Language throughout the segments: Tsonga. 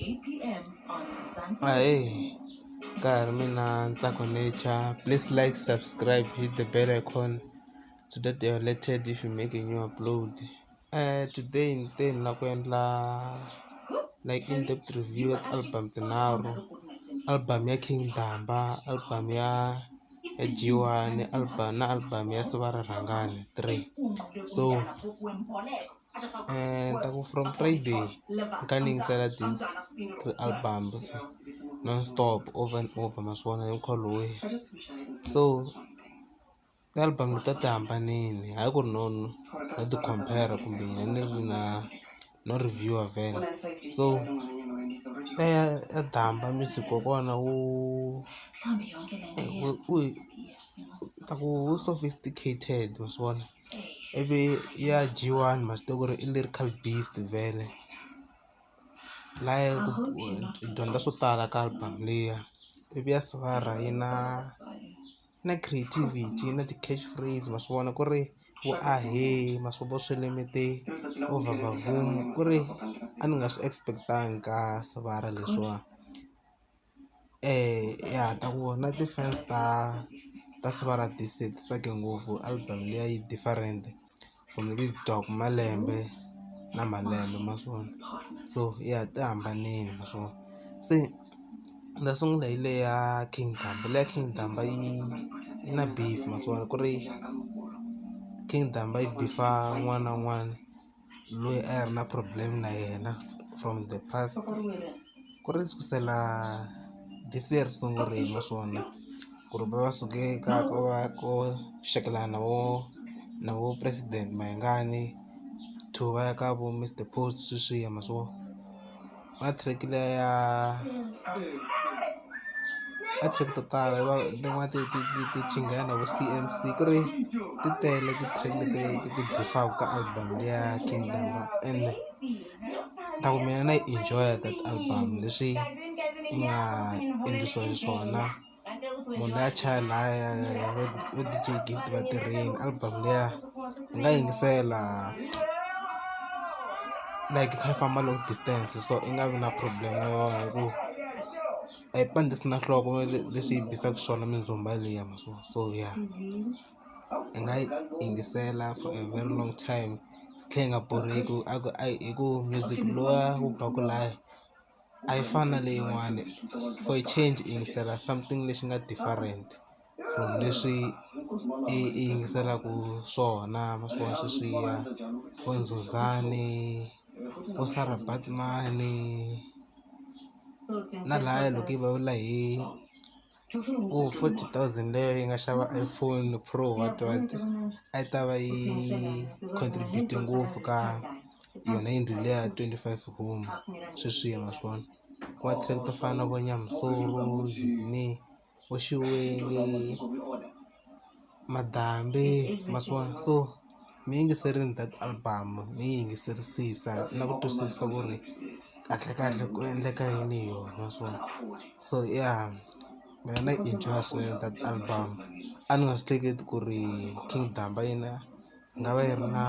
Ahee ka ha ri mina Ntsako Nature please like subscribe hit the bell icon so that you are alerted if you make a new upload. Today ni te ni lava ku endla like in depth review ya ti-album tinharhu album ya King Damba, album ya ya G1 album na album ya Sivara Rhangani 3 so ta ku from Friday ni kha ni yingisela these three albums non stop over and over ma swi vona hi mukhuva lowuya so ti-album leti a ti hambanile hayi ku ri no no ti compare kumbe yini ni ri na no review-a vhele so ya Damba music wa kona wu wu ta ku wu sophisticated ma swi vona ivi ya G1 ma swi tiva ku ri i lyrical beast vhele laya ku hi dyondza swo tala ka album liya ivi ya Sivara yi na na creativity yi na ti-catch phrase ma swi vona ku ri vo ahee ma swi vo swelemete vo vavavoom ku ri a ni nga swi expect-angi ka Sivara leswiwani. Ya ta ku na ti-fans ta ta Sivara ti tsake ngopfu album liya yi different from leti hi ti twaku malembe na malembe ma swi vona so ya ti hambanile ma swi vona se ni ta sungula hi le ya King Damba leya King Damba yi yi na beef ma swi vona ku ri King Damba yi beef-a un'wana na un'wana loyi a yi ri na problem na yena from the past ku ri kusela this year ri sungurile ma swi vona ku ri va suke ka ku va ku xakelana na vo na vo president Mayengani to va ya ka vo Mister Post sweswiya ma swi vona. Na track liya ya na track to tala va tin'wana ti ti ti ti chinghena vo C_M_C ku ri ti tele ti-track leti ti ti beef-aku ka album liya King Damba ende ta ku mina na yi enjoy-a that album leswi yi nga endlisiwa xiswona munhu loyi a chaya laya vo vo D_J Gift va tirhile album liya u nga yingisela like yi kha yi famba long distance so i nga vi na problem na yona hi ku a yi pandzisi na nhloko leswi yi bisaka xiswona mindzhumba liya ma swo so ya i nga yi yingisela for a very long time yi tlhela yi nga borheki a ku a hi ku music luwa wu baku laya a yi fani na leyin'wani for a change i yingisela something lexi nga different from leswi i i yingiselaka swona ma swi vona sweswiya vo Ndzhuzani vo Sarah Baartman na laya loko yi vulavula hi ku 40,000 leyo yi nga xava iPhone Pro what what a yi ta va yi contribute ngopfu ka yona yindlu liya ya 25 room sweswiya ma swi vona ku nga track to fana na vo Nyamusoro yini vo Xiwenge Madambi ma swi vona so ni yingiserile that album ni yi yingiserisisa na ku twisisa ku ri kahlekahle ku endleka yini hi yona ma swi vona so ya mina na yi enjoy swinene that album a ni nga swi hleketi ku ri King Damba yina yi nga va yi ri na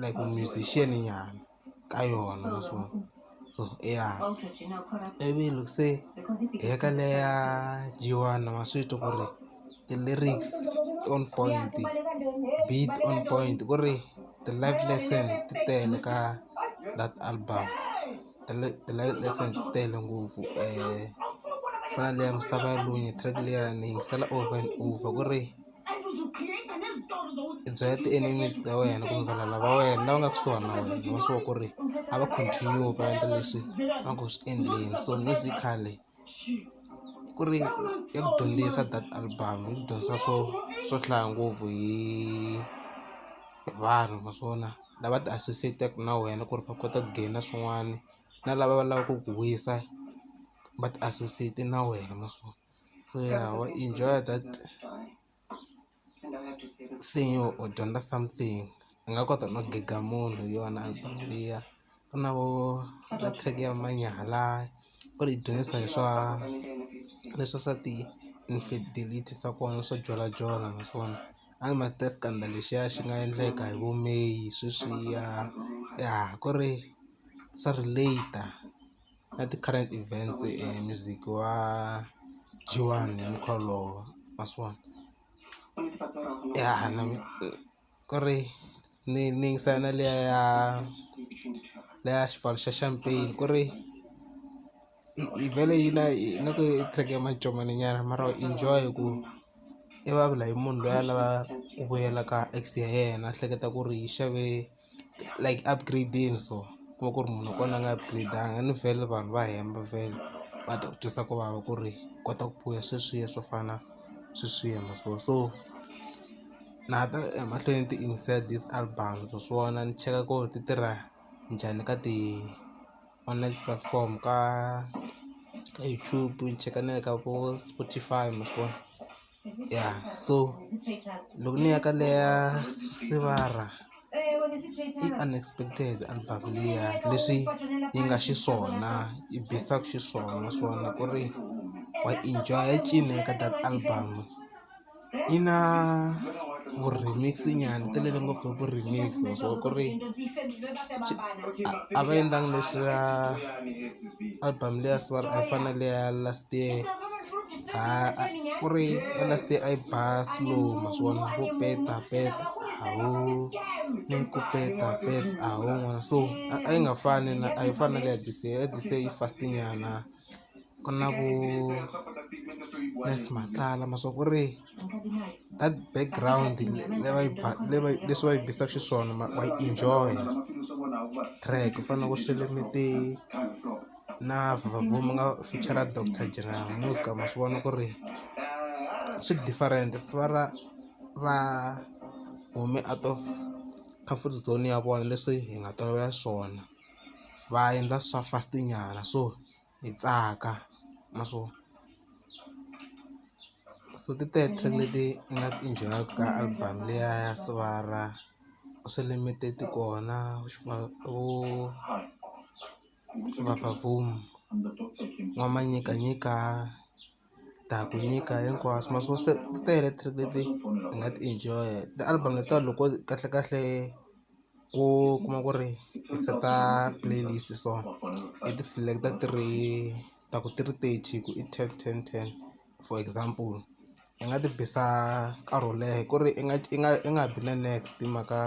like musician nyana ka yona ma swi vona so ya ivi loko se hi ya ka leya G1 ma swi twa ku ri ti-lyrics on point beat on point ku ri ti-life lesson ti tele ka that album ti-life lesson ti tele ngopfu ku fana na leya misava ya lunya track liya ni yingisela over and over ku ri i byela ti-enemies ta wena kumbe valala va wena lava nga kusuhani na wena va swi vona ku ri a va continue va endla leswi va ku swi endleni so musically ku ri ya ku dyondzisa that album yi ku dyondzisa swo swo hlaya ngopfu hi vanhu ma swi vona lava ti associate-aka na wena ku ri va kota ku gain-a swin'wani na lava va lavaka ku ku wisa va ti associate na wena ma swi vona. So ya wa enjoy that thing u dyondza something u nga kota no gega munhu hi yona album liya ku na vo na track ya manyala ku ri yi dyondzisa hi swa leswi swa ti-infidelity swa kona swo jolajola naswona a ni ma swi tiva lexiya xi nga endleka hi vo May sweswiya ya ku ri swa relate. na ti-current events music wa G1 hi mukhuva wolowo ma swi vona ya na ku ri ni ni yingisela na liya ya leya xipfalo xa champagne ku ri i vhele yi na ingaku i track ya mancomani nyana mara u enjoy ku i vulavula hi munhu loyi a lava ku vuyela ka ex ya yena a hleketa ku ri yi xave like upgrade-ini so kuma ku ri munhu wa kona a nga upgrade-anga ni vhele vanhu va hemba vhele va ta ku twisa ku vava ku ri kota ku vuya sweswiya swo fana sweswiya ma swo so na ha ta emahlweni ni ti yingisela this album swa swona ni cheka ku ti tirha njhani ka ti-online platform ka ka YouTube ni cheka na le ka vo Spotify ma swi vona ya so loko ni ya ka leya Sivara i unexpected album liya leswi yi nga xiswona yi bisaka xiswona naswona ku ri wa enjoy ya cineka that album yi na vu remix nyana yi telele ngopfu hi vu remix naswona ku ri a va endlangi leswiya album liya Sivara a yi fani na liya ya last year ku ri ya last year a yi ba slow ma swi vona vo peta peta hawu ni ku peta peta hawu n'wana so a yi nga fani na a yi fani na leya this year ya this year yi fast nyana ku na vo Les Matlala ma swi vona ku ri that background leyi va yi ba leyi va leswi va yi bisaka xiswona wa yi enjoy track ku fana na vo Swelemete na Vavavoom nga feature Doctor General Muzka ma swi vona ku ri swi different va ra va hume out of comfort zone ya vona leswi hi nga tolovela swona va endla swa fast nyana so hi tsaka ma swo so ti tele track leti i nga ti enjoy-aka ka album liya ya Sivara Swelemete kona vo Vavavoom N'wamanyikanyika ta ku nyika hinkwaswo ma swo se ti tele track leti hi nga ti enjoy ti-album letiwa loko kahlekahle u kuma ku ri i seta playlist so i ti select-a ti ri ta ku ti ri 30 ku i ten ten ten for example i nga ti bisa nkarhi wo leha ku ri i nga i nga i nga bi na next hi mhaka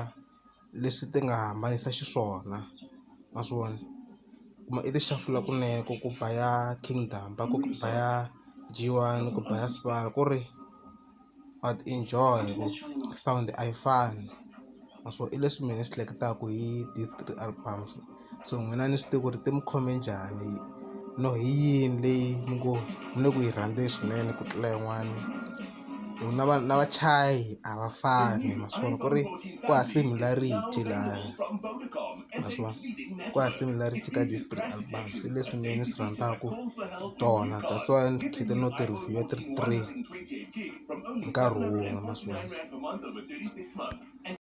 leswi ti nga hambanisa xiswona ma swi vona kuma i ti xafula kunene ku ku ba ya Kingdom va ku ku ba ya G1 ku ba ya Sibari ku ri wa ti enjoy ku sound a yi fani ma swo i leswi mina ni swi hleketaka hi these three albums so n'wina ni swi tivi ku ri ti mi khome njhani no hi yini leyi mi ngo mi le ku yi rhandzeni swinene ku tlula yin'wani hi ku na va na vachayi a va fani ma swi vona ku ri ku hava similarity lahaya ma swi vona ku hava similarity ka these three albums hi leswi mina ni swi rhandzaka hi tona that's why ni khete no ti review ti ri three hi nkarhi wun'we ma swi vona.